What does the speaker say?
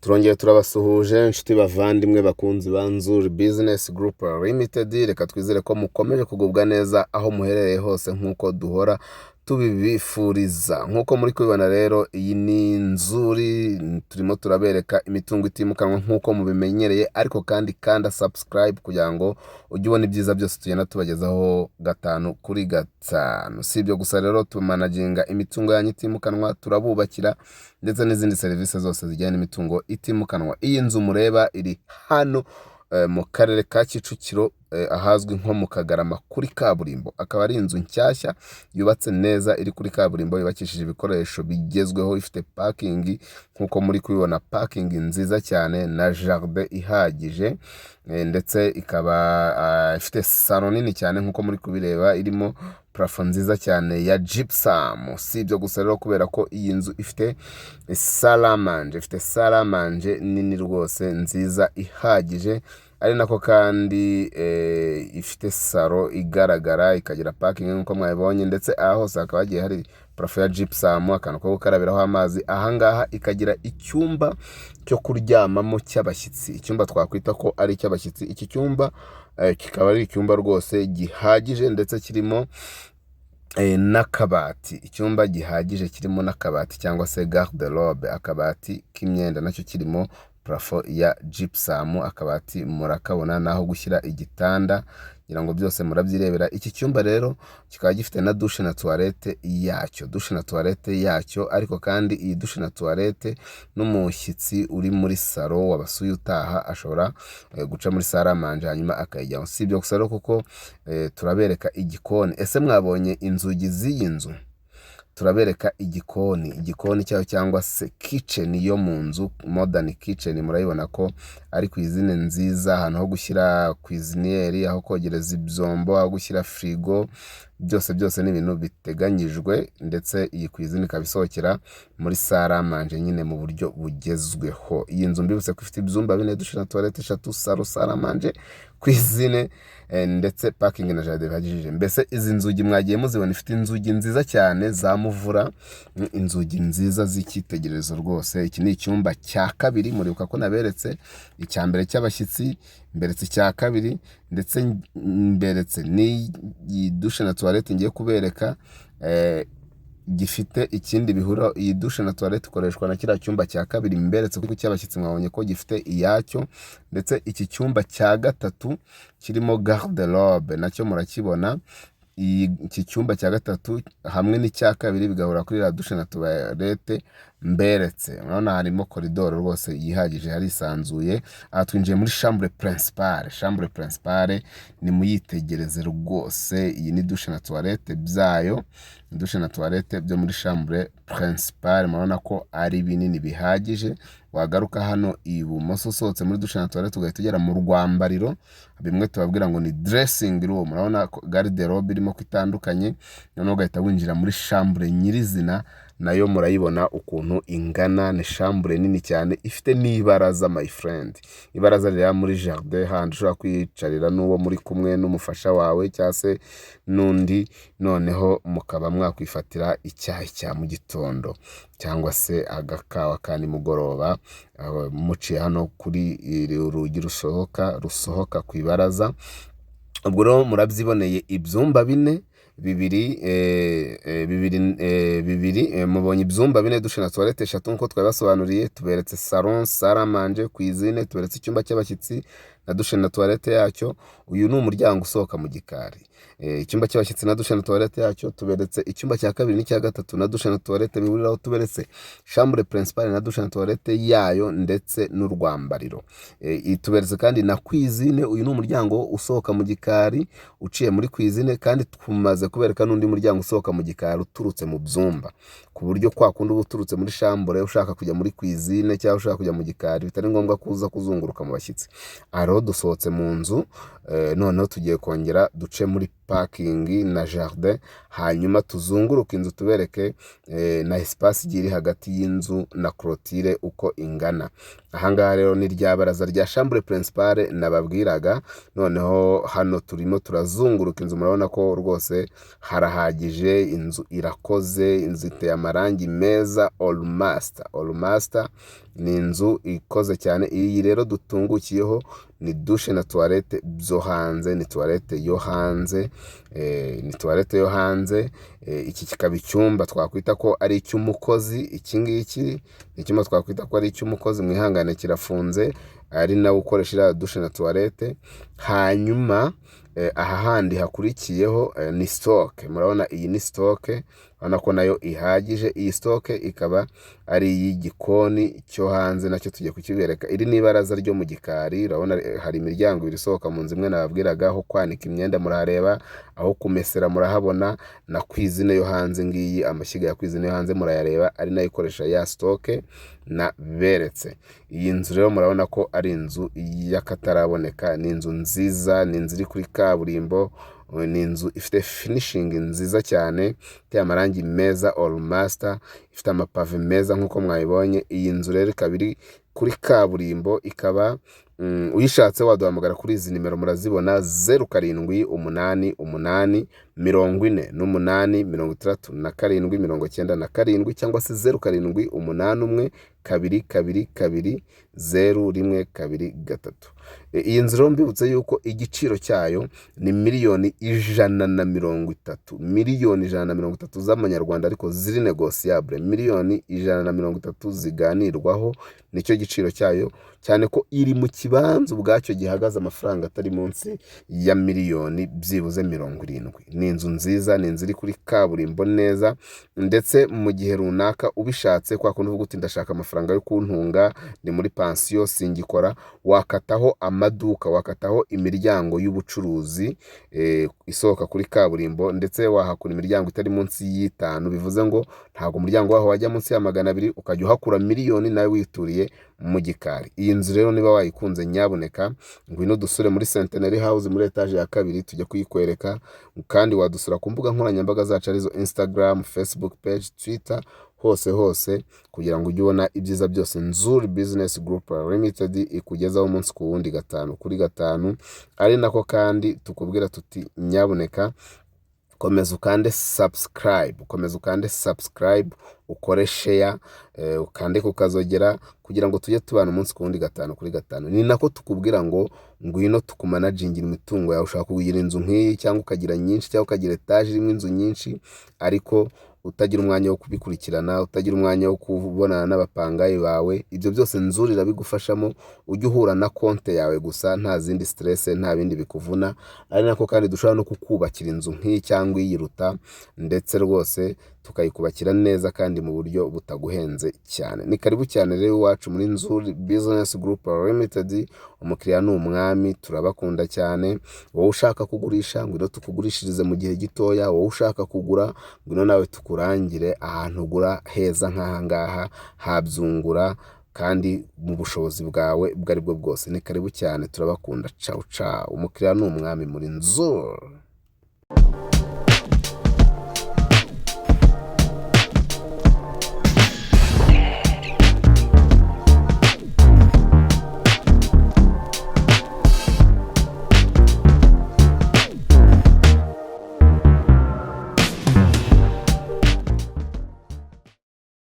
Turongeye turabasuhuje, inshuti bavandimwe, bakunzi ba Nzuri Business Group Limited. Reka twizere ko mukomeje kugubwa neza aho muherereye hose nk'uko duhora tubibifuriza. Nk'uko muri kubibona rero, iyi ni Nzuri, turimo turabereka imitungo itimukanwa nk'uko mubimenyereye. Ariko kandi kanda subscribe kugira ngo ujye ubona ibyiza byose tugenda tubagezaho gatanu kuri gatanu. Si ibyo gusa rero, tumanaginga imitungo yanyu itimukanwa, turabubakira ndetse n'izindi serivisi zose zijyanye n'imitungo itimukanwa. Iyi nzu mureba iri hano mu karere ka Kicukiro, ahazwi nko mu Kagarama kuri kaburimbo. Akaba ari inzu nshyashya yubatse neza, iri kuri kaburimbo, yubakishije ibikoresho bigezweho, ifite parking nk'uko muri kubibona, parking nziza cyane na jardin ihagije, ndetse ikaba ifite salon nini cyane nk'uko muri kubireba, irimo plafond nziza cyane ya gypsum. Si ibyo gusa rero, kubera ko iyi nzu ifite salle à manger, ifite salle à manger nini rwose nziza ihagije, ari nako kandi ifite salon igaragara, ikagira parking nk'uko mwabibonye, ndetse aha hose hakaba hagiye hari plafond ya gypsum, akantu ko gukarabiraho amazi. Ahangaha ikagira icyumba cyo kuryamamo cy'abashyitsi, icyumba twakwita ko ari icy'abashyitsi. Iki cyumba kikaba ari icyumba rwose gihagije, ndetse kirimo n'akabati, icyumba gihagije kirimo n'akabati cyangwa se garde-robe, akabati k'imyenda, nacyo kirimo plafond ya gypsum. Akabati murakabona, naho gushyira igitanda, ngira ngo byose murabyirebera. Iki cyumba rero kikaba gifite na douche na toilette yacyo, douche na toilette yacyo. Ariko kandi iyi douche na toilette, n'umushyitsi uri muri salon wabasuye utaha ashobora guca muri salle à manger hanyuma akayijyamo. Si ibyo gusa rero, kuko turabereka igikoni. Ese mwabonye inzugi z'iyi nzu? Turabereka igikoni, igikoni cyayo cyangwa se kitchen yo mu nzu, modern kitchen. Murayibona ko ari cuisine nziza, ahantu ho gushyira cuisinière, aho kogereza ibyombo, aho gushyira firigo, byose byose ni ibintu biteganyijwe. Ndetse iyi cuisine ikaba isohokera muri salle à manger nyine mu buryo bugezweho. Iyi nzu mbibutse ko ifite ibyumba bine, douche na toilette eshatu, salon, salle à manger, cuisine, ndetse parking na jardin bihagije. Mbese izi nzugi mwagiye muzibona, ifite inzugi nziza cyane za muvura, inzugi nziza z'icyitegererezo rwose. Iki ni icyumba cya kabiri. Muribuka ko naberetse icya mbere cy'abashyitsi, mberetse icya kabiri, ndetse mberetse n'iyi douche na toilette ngiye kubereka, gifite ikindi bihura. Iyi douche na toilette ikoreshwa na kiriya cyumba cya kabiri mberetse, kuko cy'abashyitsi mwabonye ko gifite iyacyo. Ndetse iki cyumba cya gatatu kirimo garde-robe nacyo murakibona. Iki cyumba cya gatatu hamwe n'icya kabiri bigahura kuri la douche na toilette mberetse. Urabona harimo koridoro rwose yihagije, harisanzuye. Aha twinjiye muri chambre principale. Chambre principale ni muyitegereze rwose. Iyi ni douche na toilette byayo, douche na toilette byo muri chambre principale, murabona ko ari binini bihagije. Wagaruka hano ibumoso usohotse muri douche na toilette, ugahita ugera mu rwambariro, bimwe tubabwira ngo ni dressing room. Murabona ko garde-robe irimo ko itandukanye. Noneho ugahita winjira muri chambre nyirizina, nayo murayibona ukuntu ingana. Ni chambre nini cyane, ifite n'ibaraza, my friend, ibaraza riri muri jardin, handi ushobora kwiyicarira n'uwo muri kumwe, n'umufasha wawe cyangwa se n'undi, noneho mukaba mwakwifatira icyayi cya mu gitondo cyangwa se agakawa ka nimugoroba, muciye hano kuri uru rugi rusohoka ku ibaraza. Ubwo rero murabyiboneye, ibyumba bine, bibiri, bibiri, bibiri. Mubonye ibyumba bine, douche na toilette eshatu nk'uko twabibasobanuriye. Tuberetse salon, salle à manger, cuisine, tuberetse icyumba cy'abashyitsi na douche na toilette yacyo. Uyu ni umuryango usohoka mu gikari. Icyumba cy'abashyitsi na douche na toilette yacyo. Tuberetse icyumba cya kabiri n'icya gatatu na douche na toilette bihuriraho. Tuberetse chambre principale na douche na toilette yayo ndetse n'urwambariro. Tuberetse kandi na cuisine. Uyu ni umuryango usohoka mu gikari uciye muri cuisine, kandi tumaze kubereka n'undi muryango usohoka mu gikari uturutse mu byumba, ku buryo kwa kundi uba uturutse muri chambre ushaka kujya muri cuisine cyangwa ushaka kujya mu gikari, bitari ngombwa kuza kuzunguruka mu bashyitsi. Aha rero dusohotse mu nzu, noneho tugiye kongera duce muri parking na jardin, hanyuma tuzunguruke inzu tubereke na espace igiye iri hagati y'inzu na clôture uko ingana. Ahangaha rero ni rya baraza rya chambre principale nababwiraga. Noneho hano turimo turazunguruka inzu, murabona ko rwose harahagije, inzu irakoze, inzu iteye amarangi meza, all master, all master. Ni inzu ikoze cyane. Iyi rero dutungukiyeho ni douche na toilette byo hanze, ni toilette yo hanze, ni toilette yo hanze. Iki kikaba icyumba twakwita ko ari icy'umukozi. Iki ngiki ni icyumba twakwita ko ari icy'umukozi, mwihangane kirafunze, ari nawe ukoresha iriya douche na toilette. Hanyuma aha handi hakurikiyeho ni stock. Murabona iyi ni stock, urabona ko nayo ihagije. Iyi stock ikaba ari iy'igikoni cyo hanze, nacyo tugiye kukibereka. Iri ni ibaraza ryo mu gikari. Urabona hari imiryango ibiri isohoka mu nzu imwe nababwiraga. Aho kwanika imyenda murahareba, aho kumesera murahabona, na cuisine yo hanze ngiyi. Amashyiga ya cuisine yo hanze murayareba, ari nayo ikoresha ya stock naberetse. Iyi nzu rero murabona ko ari inzu y'akataraboneka, ni inzu nziza, ni inzu iri kuri kaburimbo, ni inzu ifite finishing nziza cyane, iteye amarangi meza all master, ifite amapave meza nk'uko mwabibonye. Iyi nzu rero ikaba iri kuri kaburimbo, ikaba uyishatse waduhamagara kuri izi nimero murazibona: 0788 48 67 97, cyangwa se 0781 222 0123. Iyi nzu rero mbibutse yuko igiciro cyayo ni miliyoni 130, miliyoni 130 z'amanyarwanda, ariko ziri négociable. Miliyoni 130 ziganirwaho, nicyo giciro cyayo, cyane ko iri mu kibanza ubwacyo gihagaze amafaranga atari munsi ya miliyoni byibuze 70. Ni inzu nziza, ni inzu iri kuri kaburimbo neza, ndetse mu gihe runaka ubishatse, kwa kundi uvuga uti ndashaka amafaranga yo kuntunga, ni muri pansiyo singikora, wakataho amaduka, wakataho imiryango y'ubucuruzi isohoka kuri kaburimbo, ndetse wahakura imiryango itari munsi y'itanu. Bivuze ngo ntabwo umuryango waho wajya munsi ya 200, ukajya uhakura miliyoni nawe wituriye mu gikari. Iyi nzu rero niba wayikunze, nyabuneka ngwino dusure muri Centenary House muri etaje ya kabiri, tujya kuyikwereka. Kandi wadusura ku mbuga nkoranyambaga zacu, arizo Instagram, Facebook page, Twitter, hose hose, kugira ngo ujye ubona ibyiza byose Nzuri Business Group Limited ikugezaho umunsi ku wundi, gatanu kuri gatanu. Ari nako kandi tukubwira tuti nyabuneka komeza ukande subscribe, komeza ukande subscribe, ukore share, ukande ku kazogera kugira ngo tujye tubana umunsi ku wundi, gatanu kuri gatanu. Ni nako tukubwira ngo ngwino tukumanagingira imitungo yawe. Ushaka kugira inzu nk'iyi, cyangwa ukagira nyinshi, cyangwa ukagira etaje irimo inzu nyinshi, ariko utagira umwanya wo kubikurikirana, utagira umwanya wo kubonana n'abapangayi bawe, ibyo byose Nzuri irabigufashamo. Ujye uhura na konti yawe gusa, nta zindi stress, nta bindi bikuvuna. Ari nako kandi dushobora no kukubakira inzu nk'iyi cyangwa iyiruta, ndetse rwose tukayikubakira neza kandi mu buryo butaguhenze cyane. Ni karibu cyane rero iwacu muri Nzuri Business Group Limited. Umukiriya ni umwami, turabakunda cyane. Wowe ushaka kugurisha, ngwino tukugurishirize mu gihe gitoya. Wowe ushaka kugura, ngwino nawe tukurangire ahantu ugura heza nk'aha ngaha habyungura, kandi mu bushobozi bwawe ubwo ari bwo bwose. Ni karibu cyane, turabakunda. Cawu cawu. Umukiriya ni umwami muri Nzuri.